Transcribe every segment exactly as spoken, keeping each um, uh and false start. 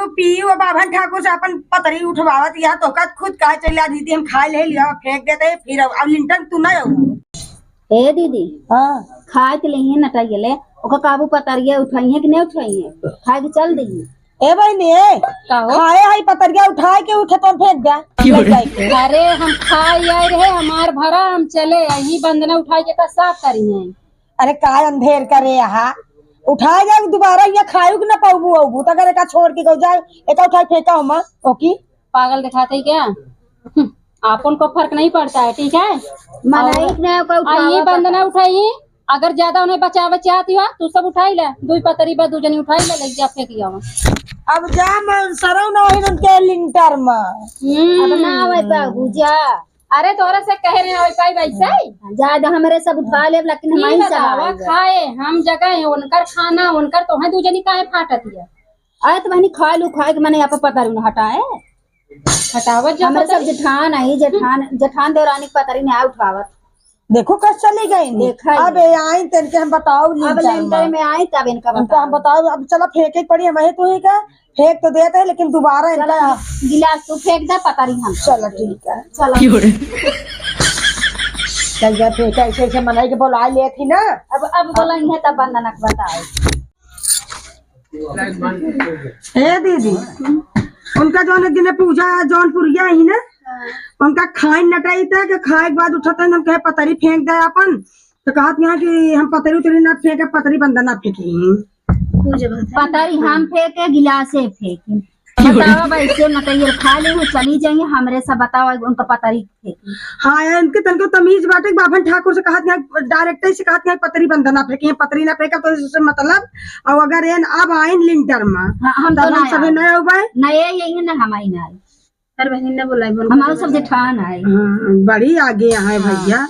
पीयू बाभन ठाकुर से अपन पतरी उठवावत या तो कत खुद कहा चला दीदी हम खाए ले लिया फेंक देते फिर अब, अब लिंटन तू ना हो। ए दीदी, हाँ। खाए के लिए नटाई गेले, ओका काबू पतरिया उठाई है कि नहीं उठाई है? खाए के चल दी। ए बहनी, ए, का हो? खाए हई पतरिया उठाए के उ खेतवा में फेंक दे, ले जाए के। अरे हम खाए आए रहे, हमार भरा, हम चले, यही बंदना उठाए के का साफ करी है। अरे का अंधेर करे यहाँ, उठाए जाए दोबारा, ये खायू के ना पाऊबू आऊबू, तो अगर एका छोड़ के गो जाए, एका उठाए फेंका हमा, ओकी। पागल दिखाते ही क्या? हम्म, आपन को फर्क नहीं पड़ता है, ठीक है? मनाई और ने ओका आ, ये उठावा बंदना पता। उठाई, अगर ज्यादा उन्हें बचावे चाहती हो, तू सब उठाई ले, दू पतरी बा, दू जनी उठाई ले, ले जा फेंक आवा। अब जा मन सरौ ना होई उनके लिंटर में। हम्म। अब ना आवे बाबू, जा। अरे तोहरा से कहे रहे होई पाई वैसे ही। ज्यादा हमरे सब उठा लेब, लेकिन हम ई ही बतावा, चलावे। खाए हम जगह है, उनकर खाना, उनकर तोहे दू जनी काहे फाटत है? अरे तो बहनी खा लू, खाए के मने यहाँ पर पतरी न हटाए। हटावत जा हमरे सब पतरी। जेठान आई, जेठान, जेठान देवरानी के पतरी न आ उठावत। देखो कस चली गई नी। देखा अब ही। ये आई तेनके हम बताओ अब लिंटर लेंटर में। में आई तब इनका उनका हम बताओ। बताओ, अब चला फेंके के पड़ी, हम ही तो ही का फेंक तो देते हैं, लेकिन दोबारा इनका चला, गिलास तू फेंक दे, पतरी हम। चला ठीक है। चला। क्यों रे? चल जा फेंक, ऐसे ऐसे मनाई के बोला लेत ही ना। अब, अब बोला इन्हें तब बंदना के बताओ। ए दीदी, उनका जौन एक दिन पूजा जौनपुरिया ही ना, उनका खाइन नटाई था कि खाए के बाद उठत हैं, हम कहे पतरी फेंक दे अपन, तो कहत यहाँ कि हम पतरी उतरी ना फेंके, पतरी बंदना फेंकी। पूजा बंदना। पतरी हम फेंके, गिलासे फेंके। बताओ भाई, से न कहिए खा ले, चली जाइए, हमरे से बताओ उनका पतरी फेंकी। हाँ, इनके तनको तमीज बाटे कि बाभन ठाकुर से कहत यहाँ, डायरेक्ट से कहत यहाँ पतरी बंदना फेंकी, पतरी ना फेंका तो इससे मतलब, और अगर एन अब आइन लिंटर में, हाँ, हम तब तो हम ना सभी आए। नए हो भाई। नए यही ना हम आई ना आई। अरे बहन, ना बुलाई, बोल हमारे के सब बताओ। जेठान आए। हाँ, बड़ी आगे है हाँ। भैया।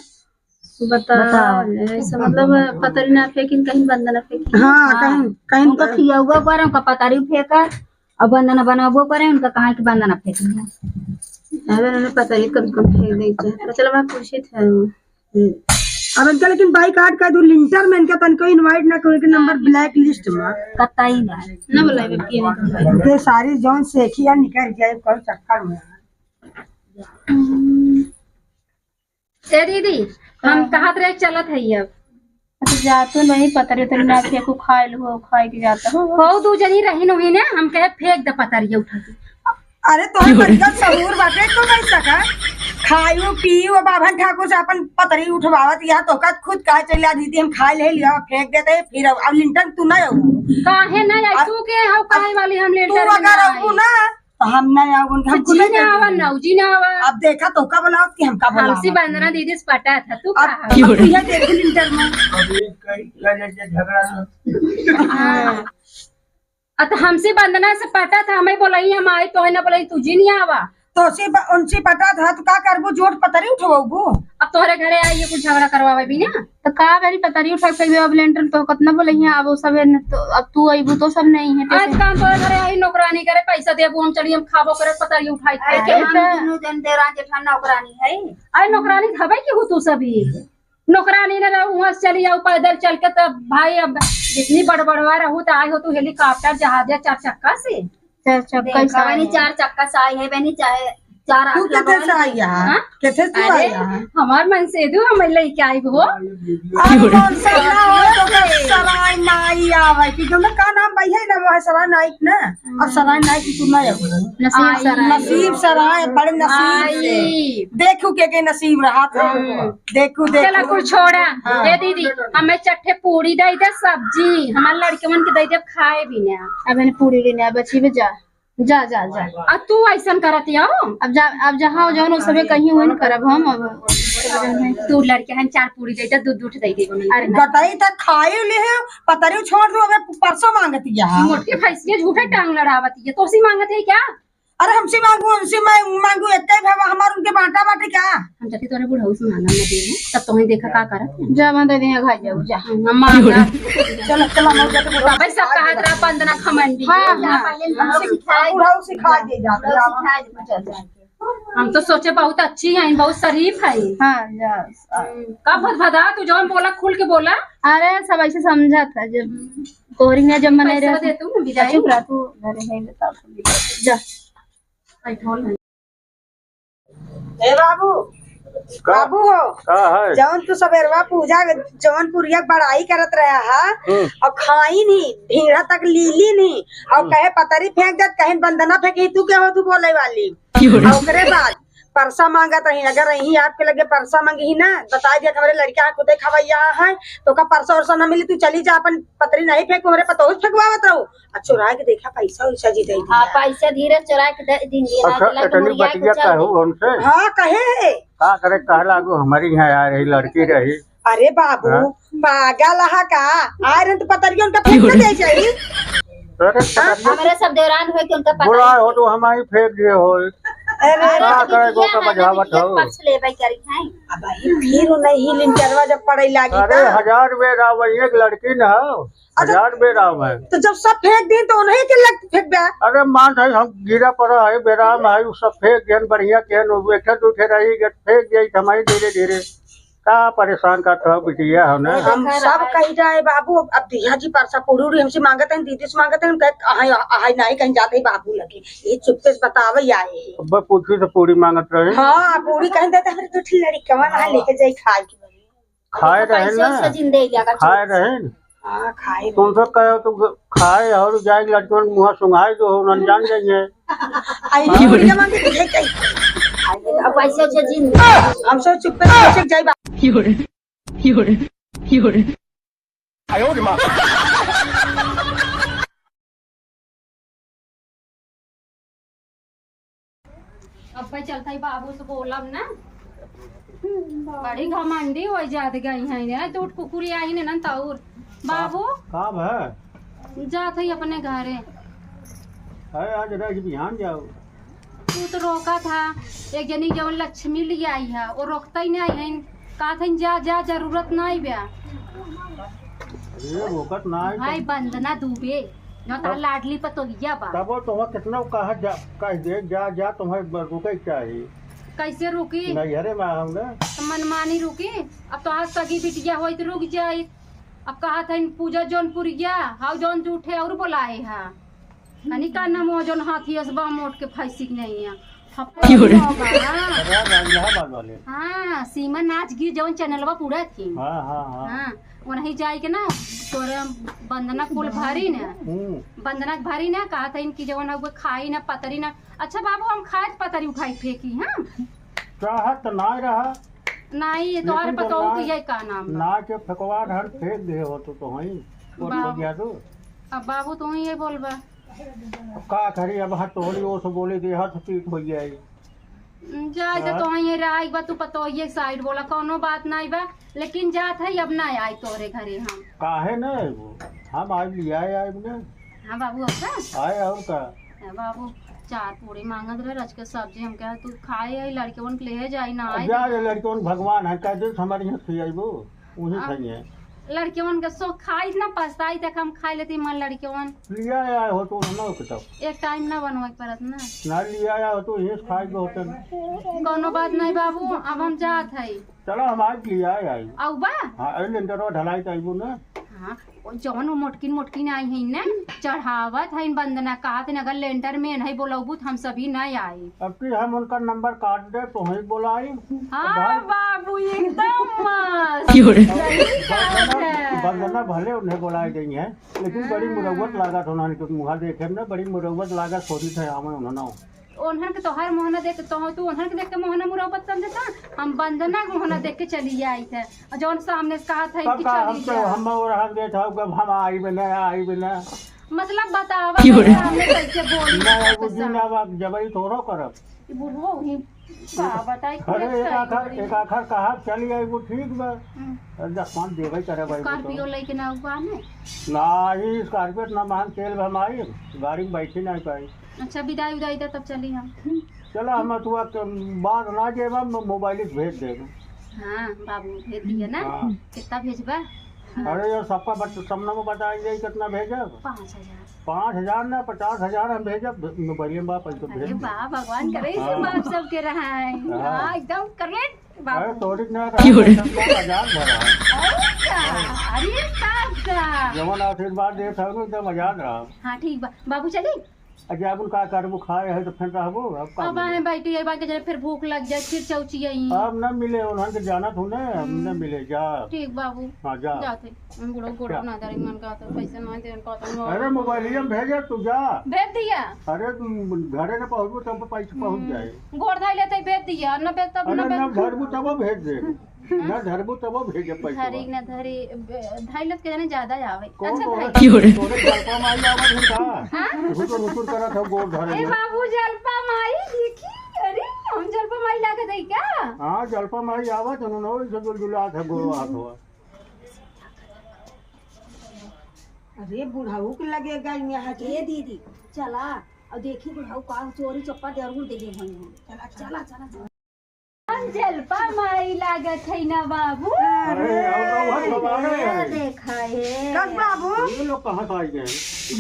बताओ, बताओ। ऐसे मतलब पतरी ना फेंकिन, कहीं बंदना फेंकिन। हाँ, हाँ। कहीं, कहीं उनका तो खियौबो करे, उनका पतरी फेंका, और बंदना बनाबो करे, उनका कहाँ के बंदना फेंकिन। अबे उन्होंने पतरी कम कम फेंक दी थे। तो चलो, मैं पूछे थे। अब इनका लेकिन बाइकाट कर दू, लिंटर में इनका तनको इनवाइट ना करो, इनके नंबर ब्लैक लिस्ट में। कतई ना। ना बुलाए, बल्कि ये नहीं बुलाए। ये सारी जौन सेखी या निकल जाए, कौन चक्कर में। ए दीदी, हम हाँ। कहत रहे चलत है अब। अच्छा, जा तो नहीं, पतरी उतरी ना फेंकू, खाए लो, खाए के जाता हो। हो दू जनी रही नु ना, हम कहे फेंक दे पतरिया उठा के। अरे तोहर बड़का सहूर बाटे तो नहीं सका। खायू पीयू बाभन ठाकुर से अपन पतरी उठवावत या तो कत खुद कहे चला दीदी हम खाए ले लिया फेंक देते फिर अब, अब लिंटन तू ना हो। काहे ना आई अब तू के हो अब काहे वाली हम तू लिंटन में अगर ना आई। अबू ना तो हम ना आवन, हम खुद जीना आवा, नौजी ना आवा। अब देखा तो का बोला कि हम का बोला हमसे बंदना दीदी से पटा था, तू अब, कहा? अब तू ये देख लिंटर में। अब ये कई, कई जैसे झगड़ा ना। हाँ। अब तो हमसे बंदना से पटा था, हमें बोलाई, हम आई तो है ना बोलाई, तू जी नहीं आवा। तो से ब-, उनसे पटा था तो का करबू, जोड़ पतरी उठवाबू? अब तोहरे घरे आई, ये कुछ झगड़ा करवावे भी ना। तो का करी, पतरी उठा के अब लेंटर तो कितना बोले हैं, अब वो सब है न, तो अब तू अइबू तो सब नहीं है, आज कैसे? काम तोहरे घरे आई नौकरानी करे, पैसा देबू, हम चली, हम खाबो करे, पतरी उठाई के। अरे, हम तो दोनों जन देवरान जेठान नौकरानी है। अरे, नौकरानी हवे की हो तू सभी? नौकरानी न रहो, वहाँ से चली आओ पैदल चल के, तब भाई अब जितनी बड़बड़वा रहू तो आए हो तू हेलीकॉप्टर, जहाज या चार चक्का से। चार चक्का देखा से आए बनी, हैं। चार चक्का से आई है बनी, चाहे चार तू आँख केथे से लगावा आई यहाँ? हाँ? केथे से अरे, आई यहाँ? हमार मन से दू, हम लेके आई हो। अरे, मन से ना हो तो का सराय नाई आवे, कि तुमने का नाम भाई है ना, वो है सराय नाइक ना? अब सराय नाइक की तू ना आओ। नसीब आई। सराय। नसीब सराय, बड़े नसीब से। आई। देखू के, के नसीब रहा था। हम्म। देखू, देखू। चला कुछ छोड़ा। हाँ। ए दीदी, हमें चट्टे पूरी दे दे, सब्जी, हमार लड़के मन के दे दे खाए भी ना। अब इन्हें पूरी भी ना बची बे, जा। जा, जा, जा। आ तू ऐसन करत हो? अब जा, अब जहाँ जौन सबे कहीं उहन करब हम अब। तू लड़के हन चार पूरी दे दे, दूध, दूध दे दे। अरे गटई तक खाई ले है, पतरी छोड़ दो, अबे परसों मांगती है। मोटी भैंसिया झूठे टांग लड़ावत है, तोसी मांगत है क्या? अरे हमसे मांगू, हमसे मैं मांगू, एक ही भावा हमार उनके बांटा बाटे क्या? हम जाती तोरे बुढ़ऊ से मांगा, मैं देबू, तब तुम्हें देखा का करत है। जा, मैं दे दिया, खा जाओ, जा। हम मांगा। चलो, चलो, हम जाते बुढ़ऊ भाई, सब कहा रहा, बंदना खमंडी। हाँ, हाँ। हमसे बुढ़ऊ सिखा दे जाते हैं। हम तो सोचे बहुत अच्छी हैं, बहुत शरीफ हैं। हाँ, जा। का भदभदा, तू जौन बोला, खुल के बोला। अरे, सब ऐसे समझा था जब कोहरी में जब मनाई पैसा रहे दे तू, हम भी जाएंगे। चुप रह तू, घरे है, बताओ, तुम भी जा। ए बाबू, का? बाबू हो, का है? जौन तू सबेरवा पूजा, जौन पुरिया के बड़ाई करत रहा हा, हम्म। और खाई नहीं, ढींढा तक लीली नहीं, और हम्म। कहे पतरी फेंक देत, कहे बंदना फेंकी, तू के हो तू बोले वाली? क्यों रे? और ओकरे बाद परसा मांगत रही, अगर रही आपके लगे परसा मांगी ही ना, बताई दिया कि हमरे लड़का खुदे खवैया है, तो का परसा उरसा ना मिली, तू चली जा, अपन पतरी नहीं फेंक, हमरे पतोह फेंकवावत रहो। आ चुरा के देखा पैसा वैसा जी दे हाँ, दिया। पैसा धीरे चुरा के दे दिन दिया, अच्छा, ना इतनी मुर्गिया के बतिया चल कहू गई। उनसे? हाँ, कहे है। का करे, कहे लागू, हमारी यहाँ आ रही लड़की रही। अरे बाबू, हाँ? पागल हा का? आ रहे तो पतरिया उनका फेंक के दे जाई। अरे हाँ, पतरिया हमरे सब दौरान हुए कि उनका पता बोला नहीं। हो तो हम ही फेंक दिए हो। अरे का करे, गो का बजावत हो? पर्स लेबै करी हैं। अब भाई फिर नहीं लिंटरवा जब पड़े लागी अरे ना। हजार बेर आवे, एक लड़की न हो। अच्छा, हजार बेर आवे। तो जब सब फेंक दी तो उन्हीं के लग फेंक दे। अरे मान है, हम गिरा पड़ा है, बेराम है, उ सब फेंक दिहन, बढ़िया केहन, उ बैठे उठे रही, गट फेंक दिया, हमारी धीरे धीरे। का परेशान करत हो बिटिया, हो ना? हम सब कही जाए बाबू, अब दिया जी परसा पूरी उड़ी हमसे मांगत हैं, दीदी से मांगत हैं, हम कहे, "अहाई, अहाई नहीं कहीं जाते ही बाबू लगे, ये चुपके से बतावे आए हैं।" अब पूछी तो पूरी मांगत रहे। हाँ, पूरी कहीं देते, हमरे दो ठे लड़िकवा ना हाँ। लेके जाई खाए के बड़ी। खाए रहे पैसा ना। वैसा जिन दे दिया कर खाए चुप। रहे ना। हाँ, खाए रहे। तुमसे कहे तो खाए और जाए लड़कियों के मुँह सुंघाए जो हो, उन्होंने जान जाइए। आई हाँ। बुढ़िया मांगे तो खाई, खाई। अब पैसा वैसा जिन दे। हम सब चुप पे चुप जाए बा-। क्यों रे? क्यों रे? क्यों रे? अब भाई चलता ही बाबू से बोलब ना। बड़ी घमंडी हो जात गई है ने, तो उठ कुकुरी आई ने ना तौर। बाबू। का भा? जात है अपने घरे। अरे आज रह बिहान जाओ। तू तो रोका था, एक जनी जवन लक्ष्मी ले आई है, वो रोकता ही नहीं है, कहा था जा जा, जरूरत नहीं बा। अरे रोकत नहीं भाई, तो बंदना दुबे, जो तार तब लाडली पतोहिया बा। तब वो तुम्हें कितना कहा जा, कह दे जा जा, तुम्हें ब-, रुके चाहिए। कैसे रुकी? नैहरे में हम ना। तो मनमानी रुकी, अब तो आज सगी बिटिया होई तो रुक जाई। अब कहा था इन पूजा जौनपुरिया, हाउ जौन जूठे और बोलाए हा। तनी का नाम हो जौन हाथी असबा मोट के फैसिक नहीं है। थप्पड़ क्यों रे? होगा, हाँ। अरे यार, इलाहाबाद वाले। हाँ, सीमा नाच गी जौन चैनलवा पूरा थी। हाँ, हाँ, हाँ। हाँ, वहीं जाई के ना, तोरे वंदना कुल भरी ना। हम्म। वंदना के भरी ना, कहा था इनकी जौन अब खाई ना, पतरी ना। अच्छा बाबू, हम खाए त पतरी उठाई फेंकी, हाँ? चाहत ना रहा। नहीं, ये तोहरे लेकिन जब पतोहू ना, के ये का नाम बा? ना के फेंकवा ढाल फेंक दे हो तो, तो वहीं। और बाबू। हो गया तो। अब बाबू तू ही ये बोलबा। अब का करी, अब हाथ तोड़ी ओर से बोले दे, हाथ पीट हो जाए। जाए तो हाँ। तोहई ये रहा, एक बार तू पतोहिए के साइड बोला, कौनो बात नहीं बा, लेकिन जात है अब ना आई तोहरे घरे हम। काहे ना आइबो? हम आज लिया आए, आइब ना। हाँ बाबू, अब का? आए और का? ए बाबू, चार पूरी मांगत रहे, रच के सब्जी हम कहे तू खाए आई, लड़के उन के ले जाई ना अब आई। जा रे लड़के उन भगवान है, का दिन हमारे यहाँ खियाइबो? वही हाँ। खाइए। लड़के मन के सो खाई ना पछताई तक हम खाई लेती मन लड़के मन। लिया आया हो तो ना हो तब। एक टाइम ना बनवे के पड़त ना। ना लिया आया हो तो ये खाई के होते ना। कौनो बात नहीं बाबू, अब हम जात है। चलो हम आज लिया आई। आऊ बा? हाँ, अरे लेंटर ढलाई तो आइबो ना। हाँ, ओ जौन वो मोटकिन मोटकिन आई है ना, चढ़ावत है वंदना, कहत है अगर लेंटर में नहीं बोलबू तो हम सभी नहीं आई। अब की हम उनका नंबर काट दे, तो ही बोलाई। हाँ भाई। बाबू, एकदम मस्त। क्यों रे? सही बात है। वंदना भले उन्हें बोलाई गई है, लेकिन बड़ी हाँ। मुरौवत लागत उन्होंने, क्योंकि मुहा देखे ना, बड़ी मुरौवत लागत होती थे आवे उन्होंने। उन्हन के तोहार मोहना देख, तो तू उन्हन के देख के मोहना मुरौवत समझता, हम वंदना के मोहना देख के चली आई थे। और जौन सामने से कहा था तब कि का चली हम तो, जा। हम और हम देख था, कब हम आई बिना, आई बिना। मतलब बतावा क्यों रे? सामने कैसे बोली ना, आपस वो में। दिन अब आप जबरी थोड़ो करब। ई बुढ़वा वही का बताई, अरे, कोई एक आखर, साइड एक आखर कहा चली आई, वो ठीक बा। हम्म। अरे, जखमान देवे करे भाई, वो तो। स्कॉर्पियो लेके ना हुआ ने? ना, ई स्कॉर्पियो ना मान, तेल भी हम आई, गाड़ी में बैठी नहीं पाई। अच्छा, विदाई उदाई दे, तब चली हम। चला, हम तो बात, बात ना जेबा, म-, मोबाइल से भेज देबे। हाँ, बाबू, भेज दिया ना। हाँ। कितना भेजबा? हाँ। अरे यार, सबका बत-, सब नंबर बताएंगे, कितना भेजब? पाँच हजार। पाँच हजार ना, पचास हजार हम भेजब, मोबाइल में बा, पैसा अरे भेज दे। वाह, भगवान करे इसे हाँ। बाप सबके रहाए। हाँ। हाँ, एकदम करेक्ट बाबू। अरे, तोरी के ना क्यों रे? रहा, हजार भरा है। और का? अरे, बाप का। जवन आशीर्वाद देत हवे, एकदम हजार रहा। हाँ, ठीक बा। बाबू चली? अच्छा, अब उनका करबू, खाए है तो फिर रहबू, अब का अब बोले? आए बैठी है, बाकी जने फिर भूख लग जाए, फिर चौची आई। अब न मिले, उन्हन के जानत हूँ ना, अब न हम्म। मिले, जा। ठीक बाबू। हाँ, जा। जाते। हम गोड़ो, गोड़ो जा। ना धरे, मन का तो पैसा ना दे, उनका तो अरे, मोबाइलिया में भेजे, तू जा। भेज दिया। अरे, तू घरे न पहुँचबू, तब पैसा पहुँच हम्म। जाए। गोड़ धाई लेते भेज दिया, न भेज तब अरे, न भेज। न धरबू, तब भेज दे। न धरबू, तब भेजे पैसा। धरी न धरी, ब-, धाई लोग के जाने ज्यादा आवे। कौन अच्छा, बोलत भाई। है? तोरे जलपा माई आवत है का? हाँ? हुतुर, हुतुर करत है गोड़ धरे ए में। बाबू, जलपा माई, देखी, अरे, हम जलपा माई लागत है का? हाँ, जलपा माई आवत है, उन्होंने वही से जुलजुलात है, गोड़ हाथ हुआ। अरे, बुढ़ऊ के लगे गई यहाँ के। ए दीदी, चला, और देखी बुढ़ऊ का चोरी चप्पा जरूर दे दे होई हैं। चला, चला, चला, चला। हम जलपा माई लागत है ना बाबू। अरे, और तो वहाँ खबर है। ये देखा है। कस बाबू? ये लोग कहाँ से आ गए?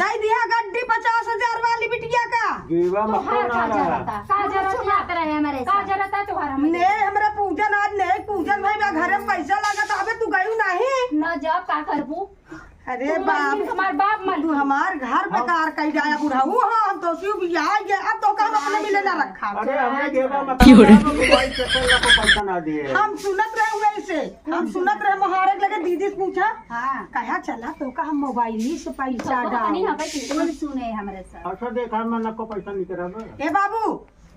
दे दिया गड्डी पचास हजार वाली बिटिया का। देवा मत तोहार ना का रहा। जरूरत है? का जरूरत है? का जरूरत है तोहार हमरे? ने हमरा पूजन आज ने पूजन भाई बा घरे में पैसा लागत, अबे तू गयू नहीं। ना जाब का करबू? अरे तू बाप, मत, हमार बाप मत। तू हमार घर हाँ। बेकार कई जाया बुढ़ऊ। हाँ, हम तो सिर्फ बियाह गए, अब तो काम अपने मिले ना रखा। अरे, हमने देवा मत क्यों रे? मोबाइल से कोई आपको पैसा ना दिए। हम सुनत रहे हुए इसे, हम सुनत रहे मोहारे के लगे दीदी से पूछा। हाँ। कहा चला तो का हम मोबाइल ही से पैसा तो डाल। कौन सुने हमरे साथ? अच्छा, देखा, मैं नको पैसा निकला ना। ए बाबू,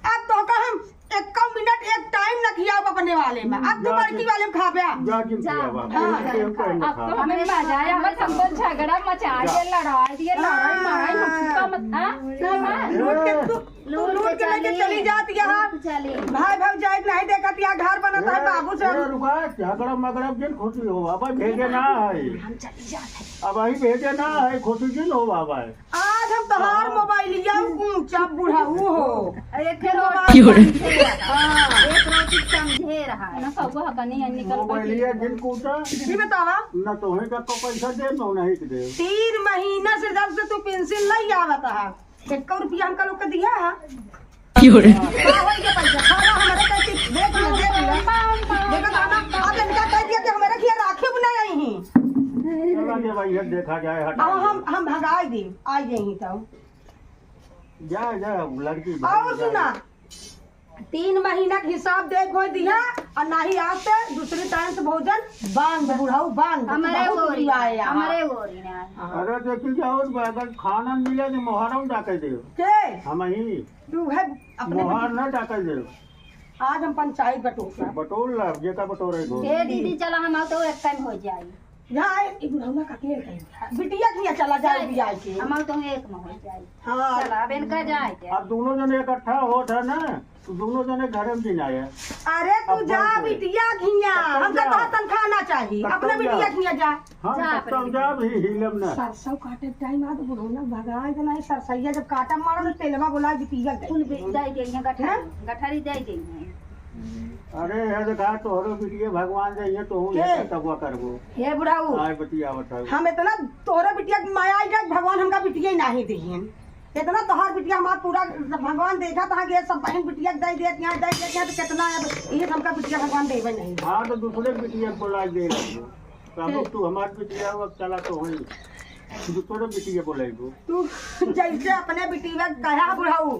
अब तो का हम एक्को मिनट एक टाइम न खियाब अपने वाले में। अब तू जा बड़की तू। वाले में खाबे। जा जिन जा। खियाबा। हाँ। हम कहीं कहीं न अब तो खा। हमें मजा आया, बस हमको झगड़ा मचा जा। दिए, लड़ाई दिए, लड़ाई, हाँ। माराई, मुक्का मत, हाँ? हाँ। लूट के तू, तू लूट लूट के के लेके चली। चली जात यहाँ। लूट चली। भाई भौजाई नहीं देखत यहाँ घर बनत है हाँ। बाबू से। ए, रुका, झगड़ा मगड़ा जिन खुशी हो, अब भेजे ना है। हम चली जात है। अब अही भेजे ना है, खुशी जिन हो बाबा है। आज हम तोहार हाँ। मोबाइलिया ऊंचा बुढ़ऊ हो। अरे, एक फिर मोबाइल क्यों रे? समझे रहा। हाँ। एक रोटी समझे रहा है। ना कौआ हकनी है, निकल मोबाइलिया के। जिन कूटा। जी बतावा। ना तोहे का को पैसा दे, ना उन्हीं के दे। तीन महीना से जब से तू पेंशन लई आवत है, एक रुपया हमका लोग के दिया है? क्यों रे? का होई के पैसा? खाना हमरे कहती, देख ले, देख ले। देखो तो हम, आप इनका कह दिया कि हमरे खिया राखी भी नहीं आई ही। चला दे भाई, ये देखा जाए, हटा अब दे। हम, हम भगाई दी, आई यहीं तो। जा, जा, लड़की भाग और जा। सुना, तीन महीना के हिसाब दे कोई दिया, और ना ही आते दूसरी टाइम से भोजन बंद, बुढ़ऊ बंद, हमरे बहुत ओरी, बुढ़िया है यहाँ। हमरे ओरी ना। हाँ। अरे देखी जाओ, अगर खाना मिले तो मोहरम डाके दे। के? हम ही। तू है अपने मोहर ना डाके दे। आज हम पंचायत बटोर रहे। बटोर ला, जेका बटोर है, ए दीदी, चला हम तो एक टाइम हो जाई। यहाँ आए, ई बुढ़ौना का के कही? बिटिया किया चला जाए, जाए। बियाह के। हम तो एक में हो जाई। हाँ। चला, अब इनका जाए के। अब दोनों जने इकट्ठा होत है ना, तो दोनों जने घर में दिन आए। अरे तू अब जा कौन से? बिटिया किया, तब हमका जा। तोहार तनख्वाह ना चाहिए, तब अपने जा। बिटिया किया जा। हम जा तब अपने जा भी हिलब ना। सरसों काटे टाइम आ तो बुढ़ौना भगाए के नहीं, सरसैया जब काटा मारो तो तेलवा बोला बिटिया के। कुल बे-, दे दे, यहाँ गठरी, हैं? गठरी दे दे, यहाँ। अरे, हे देखा, तोहरो बिटिया भगवान जइहे, तोहू के? इहे तबुआ करबो। हे बुढ़ऊ, आय बतिया बताओ। हम इतना तोहरे बिटिया के माया आई कि भगवान हमका बिटिया ही नाही देहिन। इतना तोहार बिटिया हमार पूरा भगवान देखा था कि सब बहन बिटिया के दे देत, यहाँ दे देत, यहाँ तो कितना है, ये हमका बिटिया भगवान देवे नहीं। हाँ, तो दूसरे बिटिया को ला दे रही हो। तब के? तू हमार बिटिया हो, अब चला तो होई। दूसरे बिटिया बोलेगो। तू जैसे अपने बिटिया के कहा बुढ़ऊ,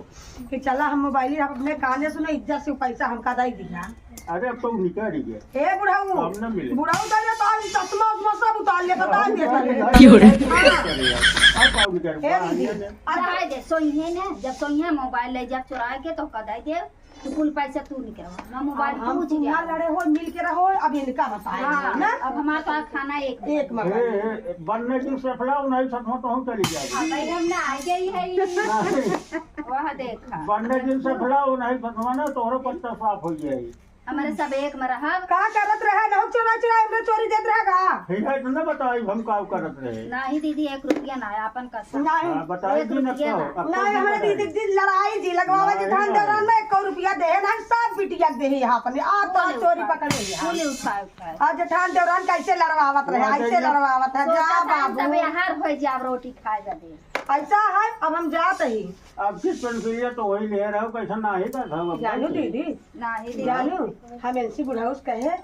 कि चला हम मोबाइल, हम अपने काने सुने, इज्जत से पैसा हमका दे दिया। अरे, अब तो निकल ही गया। ए बुढ़ऊ, अब ना मिले। बुढ़ऊ तो ये तो चश्मा उश्मा सब उतार ले, बता दे। क्यों रे? हाँ। अब अब निकल ए दीदी, अब जाए दे, सोइहे ने, जब सोइहे मोबाइल ले, जब चुरा के तो का दे दे, तो कुल पैसा तू निकल, ना मोबाइल अब हम पूछ तुम गया। ना लड़े हो, मिल के रहो, अब इनका बताए हाँ, ना। अब हमारा तो खाना एक एक ए, मकान। ए, बन्ने दिन सफला, नहीं सफला तो हम चली जाए। हाँ, भाई, हम ना आ गई है ये। नहीं। वह देखा। बन्ने दिन सफला, वो नहीं सफला ना, तोहरो पत्ता साफ हो जाए। हमारे सब एक में रहब। का करत रहे, ना चोरा चोरा, हमरे चोरी देत रहे का? ठीक है, तो ना बताई, हम का करत रहे। नहीं दीदी, एक रुपया ना, आपन कसम। नहीं। हाँ, बताई एक जी ना रुपया तो, ना। अब नहीं, तो हमारे बताई। दीदी जी लड़ाई जी लगवावे जी, नहीं, धान नहीं। दौरान में एक रुपया दे, ना सब बिटिया दे यहाँ अपने, आ तो बोले चोरी उठा। पकड़े यहाँ। बोले उठा, उठा। और जेठान देवरान कैसे लड़वावत रहे, वहाँ ऐसे जाइए। लड़वावत है, जा सोचा था हम बाबू। सब यार हो जाब रोटी खाए बदे। ऐसा है, अब हम जात ही। अब किस पेंसिलिया तो वही ले रहो, कैसा ना ही था, था अब जानू कैसे? दीदी, नाही दीदी। जानू, हम एनसी बुढ़ाउस कहे,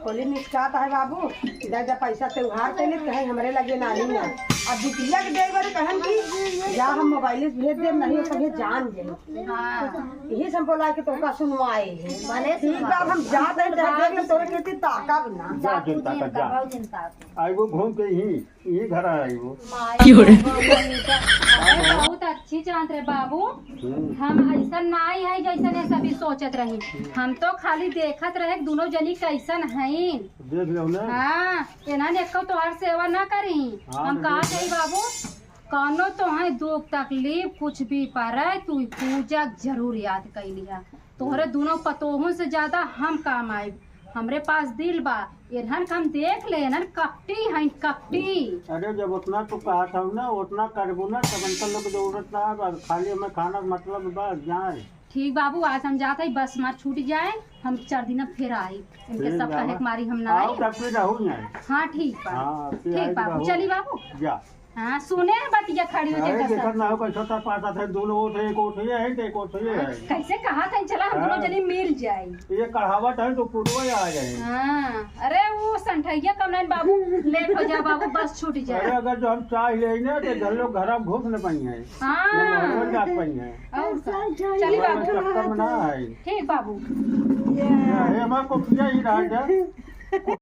होली निचकात है बाबू, इधर जब पैसा त्योहार के लिए कहे हमरे लगे नाही ना। अब बिटिया के देवर कहन की, या हम मोबाइल से भेज देब, नहीं तो सभी जान जाए। हाँ। यही से हम बोला कि तोका सुनवाए है। भले ठीक बा, अब हम जात है, जब देख तोरे कहती ताका भी ना। जा जा तू चिंता कर, चिंता, जा। बहुत चिंता कर। आई वो घूम के ही, यही घर आई वो। माई क्यों रे? बाबा, अरे बहुत अच्छी जानत रहे बाबू। हम्म। हम ऐसा नाई है जैसन ये सभी सोचत रही। हम तो खाली देखत रहे कि दोनों जनी कैसन हईन। देख लो ना। हाँ, इन्हन एको तोहार सेवा ना करी। हाँ, हम तो कहा देख ले। जाई बाबू, कौनो तोहे दुख तकलीफ कुछ भी पड़े, तू पूजा जरूर याद कैलिहा। तोहरे दोनों पतोहन से ज्यादा हम काम आइब। हमरे पास दिल बा, इन्हन के हम देख ले, इन्हन कपटी हैं, कपटी। अरे, जब उतना तू कहत हऊ ना, उतना करबू ना, तब इनका लोग के जरूरत ना बा। खाली हमें खाना मतलब बा, जाए। ठीक बाबू, आज हम जात हई, बस हमार छूट जाए, हम चार दिन में फिर आई। इनके ठीक सब बा। कहे के मारी हम ना आओ, आई। तब फिर रहू ना। हाँ, ठीक बा। हाँ, फिर ठीक आई बाबू, रहू। चली बाबू। जा। हाँ, सुने हैं बतिया खड़ी हो अरे, के देखत कसम। ना हो, कैसे तो पाता था, दोनों ओर से एक ओर से ये है, तो एक ओर से ये है। कैसे कहा था, चला हम दोनों हाँ। जनी मिल जाई। ये कहावत है तो पूर्व आ जाए। हाँ, अरे वो संठैया कम नहीं बाबू, लेट हो जा बाबू, बस छूट जाए। अरे, अगर जो हम चाह ले ना, तो घर लोग घर में घुस न पाई है। हाँ। ये मोहल्ला जात पाई है। और का? चली ये बाबू। चक्कर में ना है। ठीक बाबू। ये हमारे को किया ही रहा है।